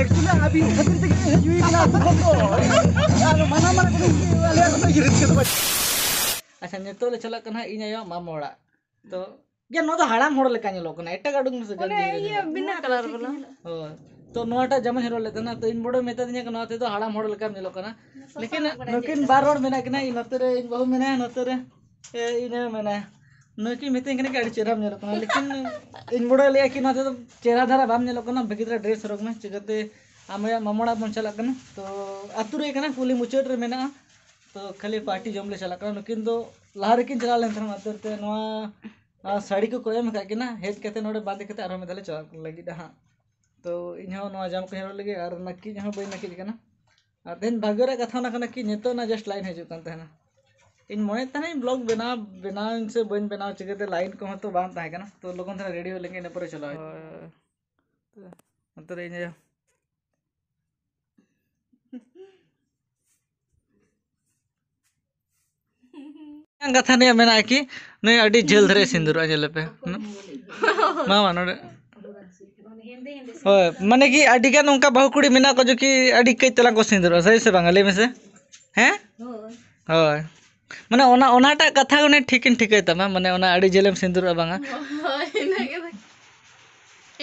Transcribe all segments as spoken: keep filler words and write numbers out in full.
ᱮᱠᱪᱩᱭᱮᱞᱤ ᱟᱹᱵᱤᱱ ᱠᱷᱟᱹᱛᱤᱨ ᱛᱮᱜᱮ ᱦᱮᱡ ᱦᱩᱭ ᱠᱟᱱᱟ ᱟᱹᱛᱩ ᱠᱷᱚᱱ ᱫᱚ᱾ ᱟᱨ ᱢᱟᱱᱟ ᱢᱟᱱᱟ ᱠᱚᱫᱚ ᱟᱞᱮᱭᱟᱜ ᱠᱳᱱᱳ ᱤᱭᱟᱹ ᱨᱟᱹᱥᱠᱟᱹ ᱫᱚ ᱵᱟᱹᱱᱩᱜ᱾ ᱟᱪᱪᱷᱟ, ᱱᱤᱛᱚᱜ ᱞᱮ ᱪᱟᱞᱟᱜ ᱠᱟᱱᱟ ᱤᱧ ᱟᱭᱳ ᱢᱟᱢᱚ ᱚᱲᱟᱜ᱾ ᱛᱚ ᱜᱮ ᱱᱚᱣᱟ ᱫᱚ ᱦᱟᱲᱟᱢ ᱦᱚᱲ ᱞᱮᱠᱟ ᱧᱮᱞᱚᱜ ᱠᱟᱱᱟ, ᱮᱴᱟᱜ ᱩᱰᱩᱝ ᱢᱮᱥᱮ ᱚᱱᱮ ᱜᱟᱱ ᱡᱤᱱᱤᱥ ᱤᱭᱟᱹ ᱨᱮ᱾ ᱵᱤᱱᱟ ᱠᱟᱞᱟᱨ ᱵᱟᱞᱟ᱾ ᱦᱳᱭ, ᱛᱚ ᱱᱚᱣᱟᱴᱟᱜ ᱡᱟᱢᱟᱧ ᱦᱚᱨᱚᱜ ᱞᱮᱫ ᱛᱟᱦᱮᱱᱟ, ᱛᱚ ᱤᱧ ᱵᱚᱲᱚᱭ ᱢᱮᱛᱟ ᱫᱤᱧᱟ, "ᱱᱚᱣᱟ ᱛᱮᱫᱚ ᱦᱟᱲᱟᱢ ᱦᱚᱲ ᱞᱮᱠᱟᱢ ᱧᱮᱞᱚᱜ ᱠᱟᱱᱟ", ᱞᱮᱠᱤᱱ ᱱᱩᱠᱤᱱ ᱵᱟᱨ ᱦᱚᱲ ᱢᱮᱱᱟᱜ ᱠᱤᱱᱟ, ᱤᱧ ᱱᱚᱛᱮ ᱨᱮ, ᱤᱧ ᱵᱟᱹᱦᱩ ᱢᱮᱱᱟᱭᱟ ᱱᱚᱛᱮ ᱨᱮ, ᱮ, ᱤᱧ ᱟᱭᱳ ᱢᱮᱱᱟᱭᱟ᱾ ᱱᱩᱠᱤᱱ ᱢᱤᱛᱟᱹᱧ ᱠᱟᱱᱟ ᱠᱤ ᱟᱹᱰᱤ ᱪᱮᱦᱨᱟᱢ ᱧᱮᱞᱚᱜ ᱠᱟᱱᱟ, ᱞᱮᱠᱤᱱ ᱤᱧ ᱵᱚᱲᱚᱭ ᱞᱟᱹᱭᱟ ᱠᱤ ᱱᱚᱣᱟ ᱛᱮᱫᱚ ᱪᱮᱦᱨᱟ ᱫᱷᱟᱨᱟ ᱵᱟᱢ ᱧᱮᱞᱚᱜ ᱠᱟᱱᱟ, ᱵᱷᱟᱹᱜᱤ ᱫᱷᱟᱨᱟ ᱰᱨᱮᱥ ᱦᱚᱨᱚᱜᱽ ᱢᱮ, ᱪᱤᱠᱟᱹᱛᱮ ᱟᱢ ᱟᱭᱳ ᱢᱟᱢᱚ ᱚᱲᱟᱜ ᱵᱚᱱ ᱪᱟᱞᱟᱜ ᱠᱟᱱᱟ᱾ ᱛᱚ ᱟᱹᱛᱩ ᱨᱮ ᱠᱟᱱᱟ, ᱠᱩᱞᱦᱤ ᱢᱩᱪᱟᱹᱫ ᱨᱮ ᱢᱮᱱᱟᱜᱼᱟ᱾ ᱛᱚ ᱠᱷᱟᱹᱞᱤ ᱯᱟᱨᱴᱤ ᱡᱚᱢ ᱞᱮ ᱪᱟᱞᱟᱜ ᱠᱟᱱᱟ᱾ ᱱᱩᱠᱤᱱ ᱫᱚ ᱞᱟᱦᱟ ᱨᱮᱠᱤᱱ ᱪᱟᱞᱟᱣ ᱞᱮᱱ ᱛᱟᱦᱮᱱᱟ ᱟᱹᱛᱩ ᱛᱮ, ᱱᱚᱣᱟ ᱟᱨ ᱥᱟᱹᱲᱤ ᱠᱚᱠᱚ ᱮᱢ ᱟᱠᱟᱫ ᱠᱤᱱᱟ, ᱦᱮᱡ ᱠᱟᱛᱮ ᱱᱚᱰᱮ ᱵᱟᱸᱫᱮ ᱠᱟᱛᱮ ᱟᱨᱦᱚᱸ ᱢᱤᱫ ᱫᱷᱟᱣ ᱞᱮ ᱪᱟᱞᱟᱜ ᱞᱟᱹᱜᱤᱫ ᱦᱟᱸᱜ᱾ ᱛᱚ ᱤᱧ ᱦᱚᱸ ᱱᱚᱣᱟ ᱡᱟᱢ ᱠᱚᱧ ᱦᱚᱨᱚᱜ ᱞᱟᱹᱜᱤᱫ ᱟᱨ ᱱᱟᱹᱠᱤᱡ ᱦᱚᱸ ᱵᱟᱹᱧ ᱱᱟᱹᱠᱤᱡ ᱠᱟᱱᱟ᱾ ᱟᱨ ᱛᱮᱦᱮᱧ ᱵᱷᱟᱜᱮ ᱨᱮᱭᱟᱜ ᱠᱟᱛᱷᱟ ᱚᱱᱟ ᱠᱟᱱᱟ ᱠᱤ ᱱᱤᱛᱚᱜ ᱚᱱᱟ just line ᱦᱤᱡᱩᱜ ᱠᱟᱱ ᱛᱟᱦᱮᱱᱟ᱾ ᱤᱧ ᱢᱚᱱᱮᱭᱮᱫ ᱛᱟᱦᱮᱱᱟᱹᱧ vlog ᱵᱮᱱᱟᱣ, ᱵᱮᱱᱟᱣ ᱤᱧ ᱥᱮ ᱵᱟᱹᱧ ᱵᱮᱱᱟᱣ, ᱪᱤᱠᱟᱹᱛᱮ line ᱠᱚᱦᱚᱸ ᱛᱚ ᱵᱟᱝ ᱛᱟᱦᱮᱸ ᱠᱟᱱᱟ᱾ ᱛᱚ ᱞᱚᱜᱚᱱ ᱫᱷᱟᱨᱟ ready ᱦᱩᱭ ᱞᱮᱱᱜᱮ, ᱤᱱᱟᱹ ᱯᱚᱨᱮ ᱪᱟᱞᱟᱣ ᱦᱩᱭᱩᱜᱼᱟ᱾ ᱦᱳᱭ᱾ ᱚᱱᱛᱮ ᱨᱮ ᱤᱧ ᱟᱭᱳ᱾ ᱢᱤᱫᱴᱟᱝ ᱠᱟᱛᱷᱟ ᱱᱤᱭᱟᱹ ᱢᱮᱱᱟᱜᱼᱟ ᱠᱤ, ᱱᱩᱭ ᱟᱹᱰᱤ ᱡᱷᱟᱹᱞ ᱫᱷᱟᱨᱮ ᱥᱤᱸᱫᱩᱨᱚᱜᱼᱟ, ᱧᱮᱞᱮ ᱯᱮ᱾ ᱢᱟ, ᱢᱟ, ᱱᱚᱰᱮ᱾ ᱦᱳᱭ, ᱢᱟᱱᱮ ᱠᱤ ᱟᱹᱰᱤ ᱜᱟᱱ ᱚᱱᱠᱟ ᱵᱟᱹᱦᱩ ᱠᱩᱲᱤ ᱢᱮᱱᱟᱜ ᱠᱚ ᱡᱮ ᱠᱤ ᱟᱹᱰᱤ ᱠᱟᱹᱡ ᱛᱟᱞᱟᱝ ᱠᱚ ᱥᱤᱸᱫᱩᱨᱚᱜᱼᱟ, ᱥᱟᱹᱨᱤ ᱥᱮ ᱵᱟᱝᱟ? ᱞᱟᱹᱭ ᱢᱮᱥᱮ᱾ ᱦᱮᱸ? ᱦᱳᱭ᱾ ᱦᱳᱭ᱾ ᱢᱟᱱᱮ ᱚᱱᱟ, ᱚᱱᱟᱴᱟᱜ ᱠᱟᱛᱷᱟ ᱩᱱᱤ ᱴᱷᱤᱠᱤᱧ ᱴᱷᱤᱠᱟᱹᱭ ᱛᱟᱢᱟ, ᱢᱟᱱᱮ ᱚᱱᱟ ᱟᱹᱰᱤ ᱡᱷᱟᱹᱞᱮᱢ ᱥᱤᱸᱫᱩᱨᱚᱜᱼᱟ ᱵᱟᱝᱟ? ᱦᱳᱭ, ᱤᱱᱟᱹᱜ ᱜᱮ,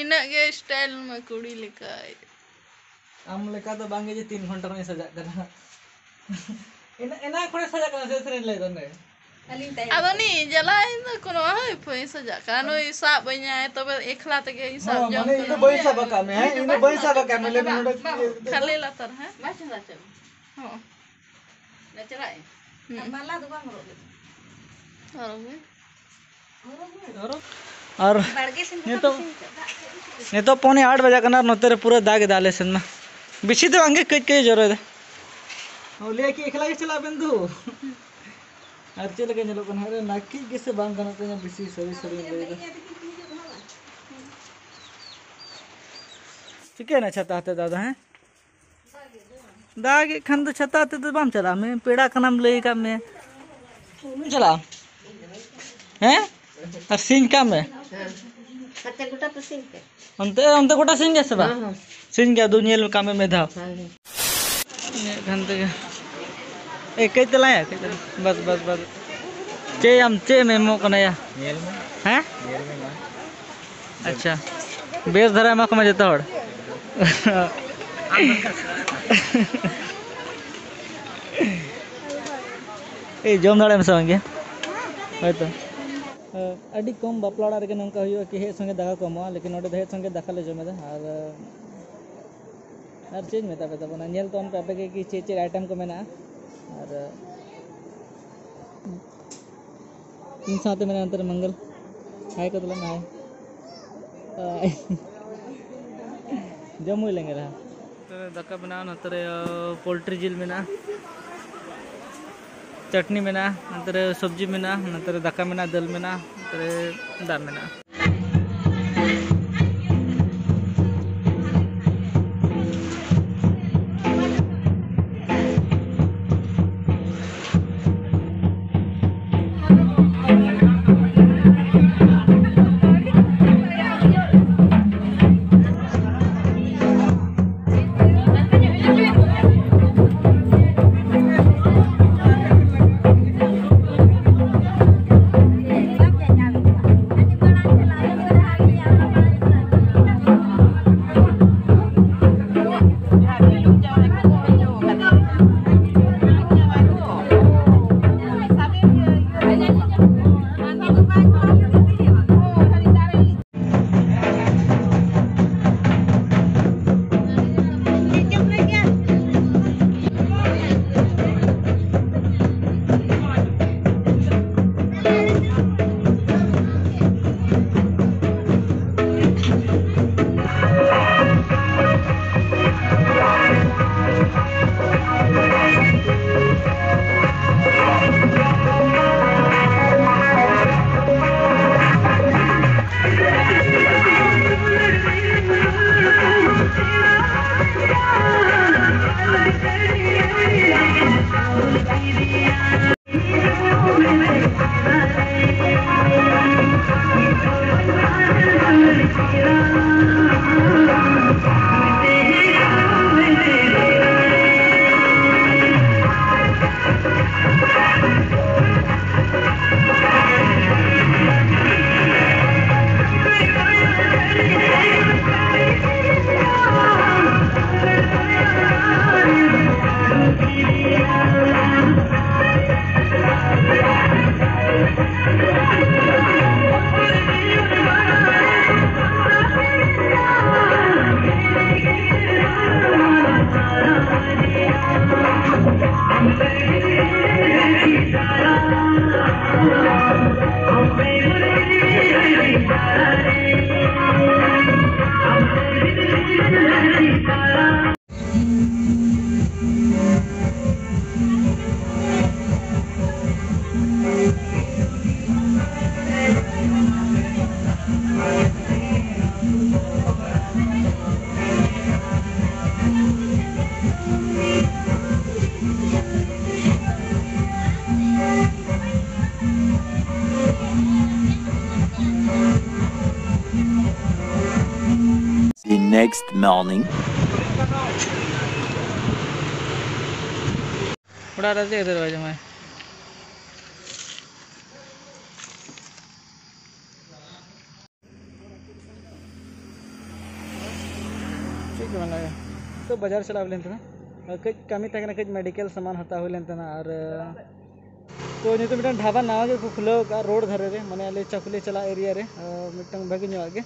ᱤᱱᱟᱹᱜ ᱜᱮ style ᱢᱟ ᱠᱩᱲᱤ ᱞᱮᱠᱟ᱾ ᱟᱢ ᱞᱮᱠᱟ ᱫᱚ ᱵᱟᱝᱜᱮ ᱡᱮ ᱛᱤᱱ ᱜᱷᱚᱱᱴᱟ ᱨᱮᱧ ᱥᱟᱡᱟᱜ ᱠᱟᱱᱟ᱾ ᱮᱱᱟ-, ᱮᱱᱟᱝ ᱠᱷᱚᱱᱮ ᱥᱟᱡᱟᱜ ᱠᱟᱱᱟ, ᱥᱮ ᱥᱮᱨᱮᱧ ᱞᱟᱹᱭ ᱫᱚ ᱚᱸᱰᱮ᱾ ᱟᱹᱞᱤᱧ ᱛᱟᱭᱚᱢ ᱟᱫᱚ ᱨᱮ᱾ ᱩᱱᱤ ᱡᱟᱞᱟᱭ ᱫᱚ ᱠᱳᱱᱳ ᱦᱳᱭ ᱯᱷᱳᱭ ᱥᱟᱡᱟᱜ ᱠᱟᱱᱟ, ᱱᱩᱭ ᱥᱟᱵ ᱟᱹᱧᱟᱭ, ᱛᱚᱵᱮ ᱮᱠᱞᱟ ᱛᱮᱜᱮ ᱤᱧ ᱥᱟᱵ ᱦᱚᱸ, ᱡᱚᱝ ᱢᱟᱱᱮ ᱤᱧ ᱫᱚ ᱠᱟᱱᱟ᱾ ᱵᱟᱹᱧ ᱥᱟᱵ ᱟᱠᱟᱫ ᱢᱮᱭᱟ, ᱦᱮᱸ? ᱤᱧ ᱫᱚ ᱵᱟᱹᱧ ᱥᱟᱵ ᱟᱠᱟᱫ ᱢᱮᱭᱟ, ᱞᱟᱹᱭ ᱢᱮ ᱱᱚᱰᱮ᱾ ᱠᱷᱟᱹᱞᱤ ᱞᱟᱛᱟᱨ, ᱦᱮᱸ? ᱵᱟᱝ ᱪᱚᱸᱫᱟ ᱦᱚᱪᱚ᱾ ᱦᱚᱸ᱾ ᱞᱮ ᱪᱟᱞᱟᱜ ᱟᱹᱧ᱾ ᱦᱩᱸ᱾ ᱟᱨ ᱢᱟᱞᱟ ᱫᱚ ᱵᱟᱝ ᱦᱚᱨᱚᱜ ᱞᱟᱹᱜᱤᱫ᱾ ᱦᱚᱨᱚᱜ ᱢᱮ᱾ ᱟᱨ ᱵᱟᱲᱜᱮ ᱥᱮᱱ ᱫᱚ ᱱᱤᱛᱚᱜ, ᱵᱟᱝ ᱥᱮᱱ ᱠᱟᱜᱼᱟ᱾ ᱱᱤᱛᱚᱜ ᱯᱚᱱᱮ ᱟᱴ ᱵᱟᱡᱟᱜ ᱠᱟᱱᱟ ᱟᱨ ᱱᱚᱛᱮ ᱨᱮ ᱯᱩᱨᱟᱹ ᱫᱟᱜ ᱮᱫᱟ ᱟᱞᱮ ᱥᱮᱱ ᱢᱟ᱾ ᱵᱮᱥᱤ ᱫᱚ ᱵᱟᱝᱜᱮ, ᱠᱟᱹᱡ ᱠᱟᱹᱡ ᱡᱚᱨᱚᱭᱮᱫᱟ᱾ ᱚ, ᱞᱟᱹᱭᱟ ᱠᱤ ᱮᱠᱞᱟ ᱜᱮ ᱪᱟᱞᱟᱜ ᱵᱮᱱ ᱫᱩ? ᱟᱨ ᱪᱮᱫ ᱞᱮᱠᱟ ᱧᱮᱞᱚᱜ ᱠᱟᱱᱟ? ᱟᱨᱮ, ᱱᱟᱹᱠᱤᱡ ᱜᱮᱥᱮ ᱵᱟᱝ ᱜᱟᱱᱚᱜ ᱠᱟᱱᱟ ᱵᱮᱥᱤ, ᱥᱟᱹᱨᱤ ᱥᱟᱹᱨᱤᱧ ᱞᱟᱹᱭᱫᱟ᱾ ᱪᱤᱠᱟᱹᱭᱮᱱᱟ ᱪᱷᱟᱛᱟ ᱟᱛᱮ ᱫᱟᱫᱟ, ᱦᱮᱸ? ᱫᱟᱜᱮᱫ ᱠᱷᱟᱱ ᱫᱚ ᱪᱷᱟᱛᱟ ᱟᱛᱮ ᱫᱚ ᱵᱟᱢ ᱪᱟᱞᱟᱜᱼᱟ, ᱢᱮ ᱯᱮᱲᱟ ᱠᱟᱱᱟᱢ ᱞᱟᱹᱭ ᱟᱠᱟᱫ ᱢᱮ᱾ ᱪᱟᱞᱟᱜᱼᱟ? ᱦᱮᱸ? ᱟᱨ ᱥᱤᱧ ᱠᱟᱜ ᱢᱮ᱾ ᱦᱟᱛᱮ ᱜᱚᱴᱟ ᱯᱮ ᱥᱤᱧ ᱯᱮ᱾ ᱚᱱᱛᱮ, ᱚᱱᱛᱮ ᱜᱚᱴᱟ ᱥᱤᱧ ᱜᱮᱭᱟ ᱥᱮ ᱵᱟᱝ? ᱦᱮᱸ, ᱦᱮᱸ᱾ ᱥᱤᱧ ᱜᱮᱭᱟ, ᱟᱫᱚ ᱧᱮᱞ ᱠᱟᱜ ᱢᱮ ᱢᱤᱫ ᱫᱷᱟᱣ᱾ ᱦᱳᱭ, ᱦᱳᱭ᱾ ᱤᱱᱟᱹᱜ ᱠᱷᱟᱱ ᱛᱮᱜᱮ᱾ ᱮ, ᱠᱟᱹᱡ ᱛᱟᱞᱟᱝ ᱭᱟ, ᱠᱟᱹᱡ ᱛᱟᱞᱟᱝ᱾ ᱵᱟᱥ, ᱵᱟᱥ, ᱵᱟᱥ᱾ ᱪᱮᱫ ᱮᱢ, ᱪᱮᱫ ᱮᱢ ᱮᱢᱚᱜ ᱠᱟᱱᱟ ᱭᱟ? ᱧᱮᱞ ᱢᱮ᱾ ᱦᱮᱸ? ᱧᱮᱞ ᱢᱮ ᱢᱟ᱾ ᱟᱪᱪᱷᱟ, ᱵᱮᱥ ᱫᱷᱟᱨᱟ ᱮᱢᱟ ᱠᱚᱢᱟ ᱡᱚᱛᱚ ᱦᱚᱲ᱾ ᱮᱭ, ᱡᱚᱢ ᱫᱟᱲᱮᱭᱟᱜ ᱟᱢ ᱥᱮ ᱵᱟᱝ ᱜᱮ? ᱦᱳᱭᱛᱚ᱾ ᱟᱹᱰᱤ ᱠᱚᱢ ᱵᱟᱯᱞᱟ ᱚᱲᱟᱜ ᱨᱮᱜᱮ ᱱᱚᱝᱠᱟ ᱦᱩᱭᱩᱜᱼᱟ ᱠᱤ ᱦᱮᱡ ᱥᱚᱸᱜᱮ ᱫᱟᱠᱟ ᱠᱚ ᱮᱢᱚᱜᱼᱟ, ᱞᱮᱠᱤᱱ ᱱᱚᱰᱮ ᱫᱚ ᱦᱮᱡ ᱥᱚᱸᱜᱮ ᱫᱟᱠᱟ ᱞᱮ ᱡᱚᱢᱮᱫᱟ᱾ ᱟᱨ, ᱟᱨ ᱪᱮᱫ ᱤᱧ ᱢᱮᱛᱟ ᱯᱮ ᱛᱟᱵᱚᱱᱟ, ᱧᱮᱞ ᱛᱟᱵᱚᱱ ᱯᱮ ᱟᱯᱮ ᱜᱮ ᱠᱤ ᱪᱮᱫ ᱪᱮᱫ item ᱠᱚ ᱢᱮᱱᱟᱜᱼᱟ᱾ ᱟᱨ ᱤᱧ ᱥᱟᱶᱛᱮ ᱢᱮᱱᱟᱭᱟ ᱱᱚᱛᱮ ᱨᱮ ᱢᱚᱝᱜᱚᱞ᱾ ᱦᱟᱭ ᱠᱚ ᱛᱟᱞᱟᱝ ᱢᱮ, ᱦᱟᱭ᱾ ᱡᱚᱢ ᱦᱩᱭ ᱞᱮᱱ ᱜᱮ ᱨᱮᱦᱚᱸ᱾ ᱱᱚᱛᱮ ᱨᱮ ᱫᱟᱠᱟ ᱢᱮᱱᱟᱜᱼᱟ, ᱱᱚᱛᱮ ᱨᱮ, ᱟᱸ, ᱯᱳᱞᱴᱨᱤ ᱡᱤᱞ ᱢᱮᱱᱟᱜᱼᱟ, ᱪᱟᱴᱱᱤ ᱢᱮᱱᱟᱜᱼᱟ, ᱱᱚᱛᱮ ᱨᱮ ᱥᱚᱵᱽᱡᱤ ᱢᱮᱱᱟᱜᱼᱟ, ᱱᱚᱛᱮ ᱨᱮ ᱫᱟᱠᱟ ᱢᱮᱱᱟᱜᱼᱟ, ᱫᱟᱹᱞ ᱢᱮᱱᱟᱜᱼᱟ, ᱱᱚᱛᱮ ᱨᱮ ᱫᱟᱜ ᱢᱮᱱᱟᱜᱼᱟ᱾ Morning. ᱚᱲᱟᱜ ᱨᱮ ᱪᱮᱫ ᱫᱚᱨᱣᱟᱡᱟ ᱢᱟᱭ? ᱪᱮᱫ ᱠᱚ ᱢᱮᱱᱟ, ᱛᱚ ᱵᱟᱡᱟᱨ ᱪᱟᱞᱟᱣ ᱦᱩᱭ ᱞᱮᱱ ᱛᱟᱦᱮᱱᱟ, ᱟᱨ ᱠᱟᱹᱡ ᱠᱟᱹᱢᱤ ᱛᱟᱦᱮᱸ ᱠᱟᱱᱟ, ᱠᱟᱹᱡ ᱢᱮᱰᱤᱠᱮᱞ ᱥᱟᱢᱟᱱ ᱦᱟᱛᱟᱣ ᱦᱩᱭ ᱞᱮᱱ ᱛᱟᱦᱮᱱᱟ᱾ ᱟᱨ ᱛᱚ ᱱᱤᱛᱚᱜ ᱢᱤᱫᱴᱟᱝ ᱰᱷᱟᱵᱟ ᱱᱟᱣᱟ ᱜᱮᱠᱚ ᱠᱷᱩᱞᱟᱹᱣ ᱟᱠᱟᱫᱼᱟ ᱨᱳᱰ ᱫᱷᱟᱨᱮ ᱨᱮ, ᱢᱟᱱᱮ ᱟᱞᱮ ᱪᱟᱠᱩᱞᱤᱭᱟᱹ ᱪᱟᱞᱟᱜ ᱮᱨᱤᱭᱟ ᱨᱮ, ᱟᱨ ᱢᱤᱫᱴᱟᱝ ᱵᱷᱟᱹᱜᱤ ᱧᱚᱜ ᱜᱮ᱾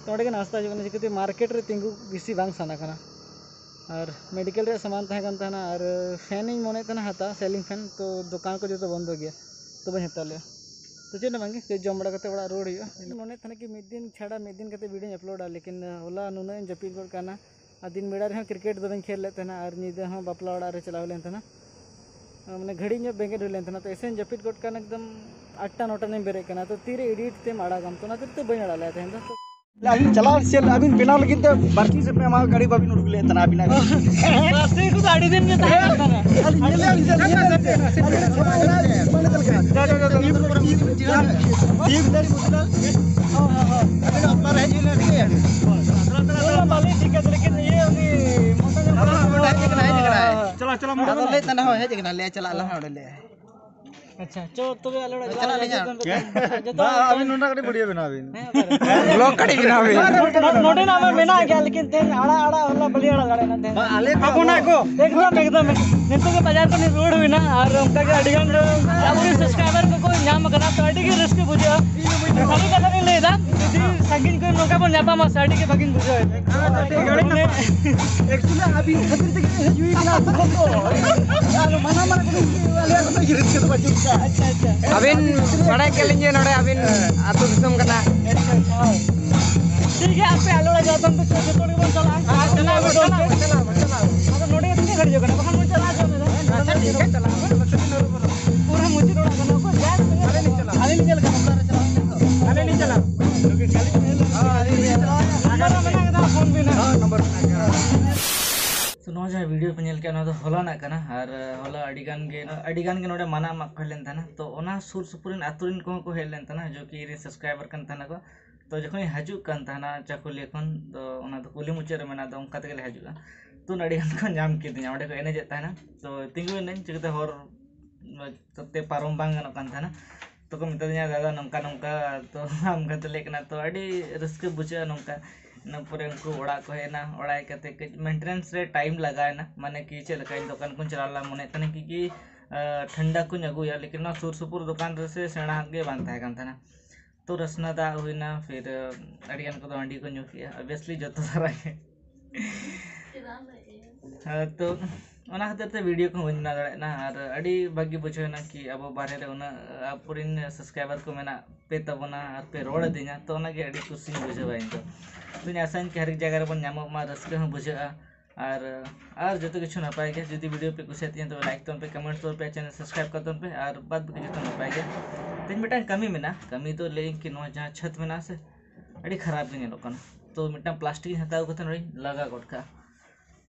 ᱛᱚ ᱚᱸᱰᱮ ᱜᱮ ᱱᱟᱥᱛᱟ ᱦᱩᱭᱩᱜ ᱠᱟᱱᱟ, ᱪᱤᱠᱟᱹᱛᱮ ᱢᱟᱨᱠᱮᱴ ᱨᱮ ᱛᱤᱸᱜᱩ ᱵᱮᱥᱤ ᱵᱟᱝ ᱥᱟᱱᱟ ᱠᱟᱱᱟ᱾ ᱟᱨ ᱢᱮᱰᱤᱠᱮᱞ ᱨᱮᱭᱟᱜ ᱥᱟᱢᱟᱱ ᱛᱟᱦᱮᱸ ᱠᱟᱱ ᱛᱟᱦᱮᱱᱟ, ᱟᱨ ᱯᱷᱮᱱ ᱤᱧ ᱢᱚᱱᱮᱭᱮᱫ ᱛᱟᱦᱮᱱᱟ ᱦᱟᱛᱟᱣ, ᱥᱤᱞᱤᱝ ᱯᱷᱮᱱ, ᱛᱚ ᱫᱚᱠᱟᱱ ᱠᱚ ᱡᱚᱛᱚ ᱵᱚᱱᱫᱚ ᱜᱮᱭᱟ, ᱛᱚ ᱵᱟᱹᱧ ᱦᱟᱛᱟᱣ ᱞᱮᱜᱼᱟ᱾ ᱛᱚ ᱪᱮᱫ ᱦᱚᱸ ᱵᱟᱝᱜᱮ, ᱠᱟᱹᱡ ᱡᱚᱢ ᱵᱟᱲᱟ ᱠᱟᱛᱮ ᱚᱲᱟᱜ ᱨᱩᱣᱟᱹᱲ ᱦᱩᱭᱩᱜᱼᱟ᱾ ᱤᱧ ᱢᱚᱱᱮᱭᱮᱫ ᱛᱟᱦᱮᱱᱟ ᱠᱤ ᱢᱤᱫ ᱫᱤᱱ ᱪᱷᱟᱲᱟ ᱢᱤᱫ ᱫᱤᱱ ᱠᱟᱛᱮ ᱵᱷᱤᱰᱤᱭᱳᱧ ᱟᱯᱞᱳᱰᱟ, ᱞᱮᱠᱤᱱ ᱦᱚᱞᱟ ᱱᱩᱱᱟᱹᱜ ᱤᱧ ᱡᱟᱹᱯᱤᱫ ᱜᱚᱫ ᱠᱟᱱᱟ᱾ ᱟᱨ ᱫᱤᱱ ᱵᱮᱲᱟ ᱨᱮᱦᱚᱸ ᱠᱨᱤᱠᱮᱴ ᱫᱚ ᱵᱟᱹᱧ ᱠᱷᱮᱞ ᱞᱮᱫ ᱛᱟᱦᱮᱱᱟ, ᱟᱨ ᱧᱤᱫᱟᱹ ᱦᱚᱸ ᱵᱟᱯᱞᱟ ᱚᱲᱟᱜ ᱨᱮ ᱪᱟᱞᱟᱣ ᱦᱩᱭ ᱞᱮᱱ ᱛᱟᱦᱮᱱᱟ᱾ ᱢᱟᱱᱮ ᱜᱷᱟᱹᱲᱤᱡ ᱧᱚᱜ ᱵᱮᱸᱜᱮᱫ ᱦᱩᱭ ᱞᱮᱱ ᱛᱟᱦᱮᱱᱟ, ᱛᱚ ᱮᱥᱮᱧ ᱡᱟᱹᱯᱤᱫ ᱜᱚᱫ ᱠᱟᱱ ᱮᱠᱫᱚᱢ ᱟᱴᱴᱟ ᱱᱚᱴᱟ ᱨᱤᱧ ᱵᱮᱨᱮᱫ ᱠᱟᱱᱟ᱾ ᱛᱚ ᱛᱤᱨᱮ ᱮᱰᱤᱴ ᱛᱮᱢ ᱟᱲᱟᱜᱟᱢ, ᱛᱚ ᱚᱱᱟ ᱠᱷᱟᱹᱛᱤᱨ ᱛᱮ ᱵᱟᱹᱧ ᱟᱲᱟᱜ ᱞᱮᱫᱟ ᱛᱮᱦᱮᱧ ᱫᱚ᱾ ᱟᱹᱵᱤᱱ ᱪᱟᱞᱟᱣ ᱥᱮ ᱟᱹᱵᱤᱱ ᱵᱮᱱᱟᱣ ᱞᱟᱹᱜᱤᱫ ᱛᱮ ᱵᱟᱹᱲᱛᱤ ᱥᱮ ᱯᱮ ᱢᱟᱦᱟ ᱜᱟᱹᱰᱤ ᱵᱟᱹᱵᱤᱱ ᱩᱰᱩᱠ ᱞᱮᱫ ᱛᱟᱦᱮᱱᱟ ᱟᱹᱵᱤᱱᱟᱜ᱾ ᱯᱞᱟᱥᱴᱤᱠ ᱠᱚᱫᱚ ᱟᱹᱰᱤ ᱫᱤᱱ ᱜᱮ ᱛᱟᱦᱮᱸ ᱠᱟᱱ ᱛᱟᱦᱮᱱᱟ᱾ ᱟᱹᱞᱤᱧ ᱧᱮᱞ ᱞᱮᱫ ᱞᱤᱧ ᱥᱮ, ᱧᱮᱞ ᱞᱮᱫ ᱞᱤᱧ ᱥᱮ᱾ ᱟᱹᱞᱤᱧ ᱪᱟᱞᱟᱣ ᱮᱱᱟ, ᱢᱟᱱᱮ ᱪᱮᱫ ᱞᱮᱠᱟ? ᱴᱤᱯ ᱫᱟᱨᱮ ᱠᱚ ᱠᱟᱱᱟ᱾ ᱦᱳᱭ, ᱦᱳᱭ, ᱦᱳᱭ᱾ ᱟᱹᱵᱤᱱ ᱚᱠᱟ ᱨᱮ ᱦᱮᱡ ᱦᱩᱭ ᱞᱮᱱᱟ, ᱴᱷᱤᱠ ᱜᱮᱭᱟ? ᱚᱱᱟ ᱵᱟᱹᱞᱤᱧ ᱴᱷᱤᱠᱟ, ᱞᱮᱠᱤᱱ ᱤᱭᱟᱹ ᱩᱱᱤ ᱢᱚᱴᱟ ᱧᱚᱜ ᱦᱮᱸ, ᱦᱮᱸ, ᱚᱸᱰᱮ ᱦᱮᱡ ᱟᱠᱟᱱᱟ, ᱦᱮᱡ ᱟᱠᱟᱱᱟ᱾ ᱪᱟᱞᱟᱣ, ᱪᱟᱞᱟᱣ, ᱟᱫᱚ ᱞᱟᱹᱭᱮᱫ ᱛᱟᱦᱮᱱᱟ, ᱦᱳᱭ, ᱦᱮᱡ ᱟᱠᱟᱱᱟ, ᱞᱟᱹᱭᱟ, ᱪᱟᱞᱟᱜ ᱟᱞᱟᱝ ᱦᱟᱸᱜ ᱚᱸᱰᱮ, ᱞᱟᱹᱭᱟ᱾ ᱟᱪᱪᱷᱟ, ᱪᱚ ᱛᱚᱵᱮ ᱟᱞᱮ ᱚᱲᱟᱜ ᱪᱟᱞᱟᱜ ᱪᱟᱞᱟᱜ ᱟᱹᱞᱤᱧ ᱦᱟᱸᱜ᱾ ᱡᱚᱛᱚ ᱵᱟᱝ, ᱟᱹᱵᱤᱱ ᱱᱚᱰᱮ ᱠᱟᱹᱴᱤᱡ ᱵᱷᱤᱰᱤᱭᱳ ᱵᱮᱱᱟᱣ ᱵᱤᱱ᱾ ᱦᱮᱸ, ᱚᱠᱟᱨᱮ? ᱵᱞᱚᱜ ᱠᱟᱹᱴᱤᱡ ᱵᱮᱱᱟᱣ ᱵᱤᱱ᱾ ᱱᱚ-, ᱱᱚᱰᱮᱱᱟᱜ ᱢᱟ ᱢᱮᱱᱟᱜ ᱜᱮᱭᱟ, ᱞᱮᱠᱤᱱ ᱛᱮᱦᱮᱧ ᱟᱲᱟᱜ, ᱟᱲᱟᱜ ᱦᱚᱞᱟ ᱵᱟᱹᱞᱤᱧ ᱟᱲᱟᱜ ᱫᱟᱲᱮᱭᱟᱜ ᱠᱟᱱ ᱛᱟᱦᱮᱸᱫ᱾ ᱵᱟᱝ, ᱟᱞᱮ ᱠᱚ ᱮᱠᱫᱚᱢ, ᱮᱠᱫᱚᱢ᱾ ᱱᱤᱛᱚᱜ ᱜᱮ ᱵᱟᱡᱟᱨ ᱠᱷᱚᱱ ᱨᱩᱣᱟᱹᱲ ᱦᱩᱭᱱᱟ, ᱟᱨ ᱚᱱᱠᱟ ᱜᱮ ᱟᱹᱰᱤ ᱜᱟᱱ ᱟᱵᱚᱨᱮᱱ subscriber ᱠᱚᱠᱚ ᱧᱟᱢ ᱟᱠᱟᱱᱟ, ᱛᱚ ᱟᱹᱰᱤ ᱜᱮ ᱨᱟᱹᱥᱠᱟᱹ ᱵᱩᱡᱷᱟᱹᱜᱼᱟ᱾ ᱥᱟᱹᱨᱤ ᱠᱟᱛᱷᱟ ᱞᱤᱧ ᱞᱟᱹᱭ ᱮᱫᱟ, ᱡᱩᱫᱤ ᱥᱟᱺᱜᱤᱧ ᱠᱚᱨᱮ ᱱᱚᱝᱠᱟ ᱵᱚᱱ ᱧᱟᱯᱟᱢᱟ, ᱥᱮ ᱟᱹᱰᱤ ᱜᱮ ᱵᱷᱟᱹᱜᱤᱧ ᱵᱩᱡᱷᱟᱹᱣᱟ᱾ ᱢᱟᱱᱮ actually ᱟᱹᱵᱤᱱ ᱠᱷᱟᱹᱛᱤᱨ ᱛᱮᱜᱮ ᱦᱮᱡ ᱦᱩᱭ ᱠᱟᱱᱟ ᱟᱹᱛᱩ ᱠᱷᱚᱱ ᱫᱚ᱾ ᱟᱨ ᱢᱟᱱᱟ ᱢᱟᱱᱟ ᱠᱚᱫᱚ ᱟᱞᱮᱭᱟᱜ ᱠᱳᱱᱳ ᱤᱭᱟᱹ ᱨᱟᱹᱥᱠᱟᱹ ᱫᱚ ᱵᱟᱹᱪᱩᱜ ᱠᱟᱜᱼᱟ᱾ ᱟᱪᱪᱷᱟ, ᱟᱪᱪᱷᱟ᱾ ᱟᱹᱵᱤᱱ ᱵᱟᱲᱟᱭ ᱜᱮᱭᱟᱞᱤᱧ ᱡᱮ ᱱᱚᱰᱮ ᱟᱹᱵᱤᱱ ᱟᱹᱛᱩ ᱫᱤᱥᱚᱢ ᱠᱟᱱᱟ᱾ ᱟᱪᱪᱷᱟ, ᱟᱪᱪᱷᱟ, ᱦᱳᱭ᱾ ᱴᱷᱤᱠ ᱜᱮᱭᱟ, ᱟᱯᱮ ᱟᱞᱮ ᱚᱲᱟᱜ ᱡᱚᱛᱚ ᱦᱚᱲ ᱡᱚᱛᱚ ᱦᱚᱲ ᱜᱮᱵᱚᱱ ᱪᱟᱞᱟᱜᱼᱟ᱾ ᱦᱮᱸ, ᱪᱟᱞᱟᱜ ᱟᱵᱚᱱ, ᱪᱟᱞᱟᱜ ᱟᱵᱚᱱ, ᱪᱟᱞᱟᱜ ᱟᱵᱚᱱ, ᱪᱟᱞᱟᱜ ᱟᱵᱚᱱ᱾ ᱟᱫᱚ ᱱᱚᱰᱮ ᱜᱮ ᱛᱤᱱᱟᱹᱜ ᱜᱷᱟᱹᱲᱤᱡ ᱦᱩᱭᱩᱜ ᱠᱟᱱᱟ? ᱵᱟᱠᱷᱟᱱ ᱵᱚᱱ ᱪᱟᱞᱟᱜᱼᱟ ᱥᱮ ᱚᱸᱰᱮ ᱫᱚ? ᱟᱪᱪᱷᱟ, ᱴᱷᱤᱠ ᱜᱮᱭᱟ, ᱪᱟᱞᱟᱜ ᱟᱵᱚᱱ᱾ ᱯᱩᱨᱟᱹ ᱢᱩᱪᱟᱹᱫ ᱚᱲᱟᱜ ᱠᱟᱱᱟ, ᱚᱠᱚᱭ ᱡᱟᱦᱟᱸᱭ ᱛᱤᱱᱟᱹᱜ ᱟᱞᱮ ᱞᱤᱧ ᱪᱟᱞᱟᱜᱼᱟ᱾ ᱟᱹᱞᱤᱧ ᱞᱤᱧ ᱧᱮᱞ ᱠᱟᱜᱼᱟ, ᱵᱟᱯᱞᱟ ᱨᱮ ᱪᱟᱞᱟᱣ ᱦᱩᱭ ᱞᱮᱱ ᱫᱚ᱾ ᱟᱹᱞᱤᱧ ᱞᱤᱧ ᱪᱟᱞᱟᱜᱼᱟ᱾ ᱦᱮᱸ, ᱟᱹᱞᱤᱧ ᱞᱤᱧ ᱪᱟᱞᱟᱜᱼᱟ᱾ ᱱᱟᱢᱵᱟᱨ ᱢᱟ ᱢᱮᱱᱟᱜ ᱜᱮᱫᱚ, ᱯᱷᱳᱱ ᱵᱤᱱ ᱦᱟᱸᱜ᱾ ᱦᱮᱸ, ᱱᱟᱢᱵᱟᱨ ᱢᱮᱱᱟᱜ ᱜᱮᱭᱟ᱾ ᱛᱚ ᱱᱚᱣᱟ ᱡᱟᱦᱟᱸ ᱵᱷᱤᱰᱤᱭᱳ ᱯᱮ ᱧᱮᱞ ᱠᱮᱜᱼᱟ, ᱱᱚᱣᱟ ᱫᱚ ᱦᱚᱞᱟᱱᱟᱜ ᱠᱟᱱᱟ, ᱟᱨ ᱦᱚᱞᱟ ᱟᱹᱰᱤ ᱜᱟᱱ ᱜᱮ, ᱟᱹᱰᱤ ᱜᱟᱱ ᱜᱮ ᱱᱚᱰᱮ ᱢᱟᱱᱟ ᱮᱢᱟᱜ ᱠᱚ ᱦᱮᱡ ᱞᱮᱱ ᱛᱟᱦᱮᱱᱟ᱾ ᱛᱚ ᱚᱱᱟ ᱥᱩᱨ ᱥᱩᱯᱩᱨ ᱨᱮᱱ ᱟᱹᱛᱩ ᱨᱮᱱ ᱠᱚᱦᱚᱸ ᱠᱚ ᱦᱮᱡ ᱞᱮᱱ ᱛᱟᱦᱮᱱᱟ, ᱡᱚ ᱠᱤ ᱤᱧ ᱨᱮᱱ subscriber ᱠᱟᱱ ᱛᱟᱦᱮᱱᱟ ᱠᱚ᱾ ᱛᱚ ᱡᱚᱠᱷᱚᱱᱤᱧ ᱦᱤᱡᱩᱜ ᱠᱟᱱ ᱛᱟᱦᱮᱱᱟ ᱪᱟᱠᱩᱞᱤᱭᱟᱹ ᱠᱷᱚᱱ, ᱛᱚ ᱚᱱᱟ ᱫᱚ ᱠᱩᱞᱦᱤ ᱢᱩᱪᱟᱹᱫ ᱨᱮ ᱢᱮᱱᱟᱜ ᱫᱚ, ᱚᱱᱠᱟ ᱛᱮᱜᱮᱞᱮ ᱦᱤᱡᱩᱜᱼᱟ᱾ ᱛᱚ ᱟᱹᱰᱤ ᱜᱟᱱ ᱠᱚ ᱧᱟᱢ ᱠᱤᱫᱤᱧᱟ, ᱚᱸᱰᱮ ᱠᱚ ᱮᱱᱮᱡᱮᱫ ᱛᱟᱦᱮᱱᱟ᱾ ᱛᱚ ᱛᱤᱸᱜᱩᱭᱮᱱᱟᱹᱧ, ᱪᱤᱠᱟᱹᱛᱮ ᱦᱚᱨ ᱛᱮ ᱯᱟᱨᱚᱢ ᱵᱟᱝ ᱜᱟᱱᱚᱜ ᱠᱟᱱ ᱛᱟᱦᱮᱱᱟ᱾ ᱛᱚ ᱠᱚ ᱢᱮᱛᱟᱫᱤᱧᱟ, "ᱫᱟᱫᱟ, ᱱᱚᱝᱠᱟ ᱱᱚᱝᱠᱟ ᱛᱚ ᱟᱢ ᱜᱟᱛᱮ ᱞᱮ ᱠᱟᱱᱟ", ᱛᱚ ᱟᱹᱰᱤ ᱨᱟᱹᱥᱠᱟᱹ ᱵᱩᱡᱷᱟᱹᱜᱼᱟ ᱱᱚᱝᱠᱟ᱾ ᱤᱱᱟᱹ ᱯᱚᱨᱮ ᱩᱱᱠᱩ ᱚᱲᱟᱜ ᱠᱚ ᱦᱮᱡ ᱮᱱᱟ, ᱚᱲᱟᱜ ᱦᱮᱡ ᱠᱟᱛᱮ ᱠᱟᱹᱡ ᱢᱮᱱᱴᱮᱱᱮᱱᱥ ᱨᱮ ᱴᱟᱭᱤᱢ ᱞᱟᱜᱟᱣ ᱮᱱᱟ, ᱢᱟᱱᱮ ᱠᱤ ᱪᱮᱫ ᱞᱮᱠᱟ, ᱤᱧ ᱫᱚᱠᱟᱱ ᱠᱚᱧ ᱪᱟᱞᱟᱣ ᱞᱮᱱᱟ, ᱢᱚᱱᱮᱭᱮᱫ ᱛᱟᱦᱮᱱᱟ ᱠᱤ ᱠᱤ ᱟᱸ, ᱴᱷᱟᱱᱰᱟ ᱠᱚᱧ ᱟᱹᱜᱩᱭᱟ, ᱞᱮᱠᱤᱱ ᱱᱚᱣᱟ ᱥᱩᱨ ᱥᱩᱯᱩᱨ ᱫᱚᱠᱟᱱ ᱨᱮ ᱥᱮ ᱥᱮᱬᱟ ᱦᱟᱛ ᱜᱮ ᱵᱟᱝ ᱛᱟᱦᱮᱸ ᱠᱟᱱ ᱛᱟᱦᱮᱱᱟ᱾ ᱛᱚ ᱨᱟᱥᱱᱟ ᱫᱟᱜ ᱦᱩᱭᱱᱟ, ᱯᱷᱤᱨ ᱟᱹᱰᱤ ᱜᱟᱱ ᱠᱚᱫᱚ ᱦᱟᱺᱰᱤ ᱠᱚ ᱧᱩ ᱠᱮᱜᱼᱟ, ᱚᱵᱤᱭᱟᱥᱞᱤ ᱡᱚᱛᱚ ᱫᱷᱟᱨᱟ ᱜᱮ᱾ ᱦᱮᱸ, ᱛᱚ ᱚᱱᱟ ᱠᱷᱟᱹᱛᱤᱨ ᱛᱮ ᱵᱷᱤᱰᱤᱭᱳ ᱠᱚᱦᱚᱸ ᱵᱟᱹᱧ ᱵᱮᱱᱟᱣ ᱫᱟᱲᱮᱭᱟᱜ ᱠᱟᱱᱟ᱾ ᱟᱨ ᱟᱹᱰᱤ ᱵᱷᱟᱹᱜᱤ ᱵᱩᱡᱷᱟᱹᱣ ᱮᱱᱟ ᱠᱤ ᱟᱵᱚ ᱵᱟᱨᱦᱮ ᱨᱮ ᱩᱱᱟᱹᱜ ᱟᱵᱚᱨᱮᱱ ᱥᱟᱵᱥᱠᱨᱟᱭᱵᱟᱨ ᱠᱚ ᱢᱮᱱᱟᱜ ᱯᱮ ᱛᱟᱵᱚᱱᱟ ᱟᱨ ᱯᱮ ᱨᱚᱲ ᱟᱹᱫᱤᱧᱟ, ᱛᱚ ᱚᱱᱟᱜᱮ ᱟᱹᱰᱤ ᱠᱩᱥᱤᱧ ᱵᱩᱡᱷᱟᱹᱣᱟ ᱤᱧ ᱫᱚ᱾ ᱛᱚᱧ ᱟᱥᱟᱧ ᱠᱤ ᱦᱟᱨ ᱮᱠ ᱡᱟᱭᱜᱟ ᱨᱮᱵᱚᱱ ᱧᱟᱢᱚᱜ ᱢᱟ, ᱨᱟᱹᱥᱠᱟᱹ ᱦᱚᱸ ᱵᱩᱡᱷᱟᱹᱜᱼᱟ᱾ ᱟᱨ ᱟᱨ ᱡᱚᱛᱚ ᱠᱤᱪᱷᱩ ᱱᱟᱯᱟᱭ ᱜᱮ᱾ ᱡᱩᱫᱤ ᱵᱷᱤᱰᱤᱭᱳ ᱯᱮ ᱠᱩᱥᱤᱭᱟᱜ ᱛᱤᱧᱟᱹ, ᱛᱚᱵᱮ ᱞᱟᱭᱤᱠ ᱛᱟᱵᱚᱱ ᱯᱮ, ᱠᱚᱢᱮᱱᱴ ᱛᱟᱵᱚᱱ ᱯᱮ, ᱪᱮᱱᱮᱞ ᱥᱟᱵᱥᱠᱨᱟᱭᱤᱵ ᱠᱟᱜ ᱛᱟᱵᱚᱱ ᱯᱮ, ᱟᱨ ᱵᱟᱫ ᱵᱟᱹᱠᱤ ᱡᱚᱛᱚ ᱱᱟᱯᱟᱭ ᱜᱮ᱾ ᱛᱮᱦᱮᱧ ᱢᱤᱫᱴᱟᱝ ᱠᱟᱹᱢᱤ ᱢᱮᱱᱟᱜᱼᱟ, ᱠᱟᱹᱢᱤ ᱫᱚ ᱞᱟᱹᱭᱟᱹᱧ ᱠᱤ ᱱᱚᱣᱟ ᱡᱟᱦᱟᱸ ᱪᱷᱟᱹᱛ ᱢᱮᱱᱟᱜᱼᱟ ᱥᱮ, ᱟᱹᱰᱤ ᱠᱷᱟᱨᱟᱯ ᱜᱮ ᱧᱮᱞᱚᱜ ᱠᱟᱱᱟ᱾ ᱛᱚ ᱢᱤᱫᱴᱟᱝ ᱯᱞᱟᱥᱴᱤᱠ ᱤᱧ ᱦᱟᱛᱟᱣ ᱠᱟᱛᱮ ᱱᱚᱰᱮᱧ ᱞᱟᱜᱟ ᱜᱚᱫ ᱠᱟᱜᱼᱟ᱾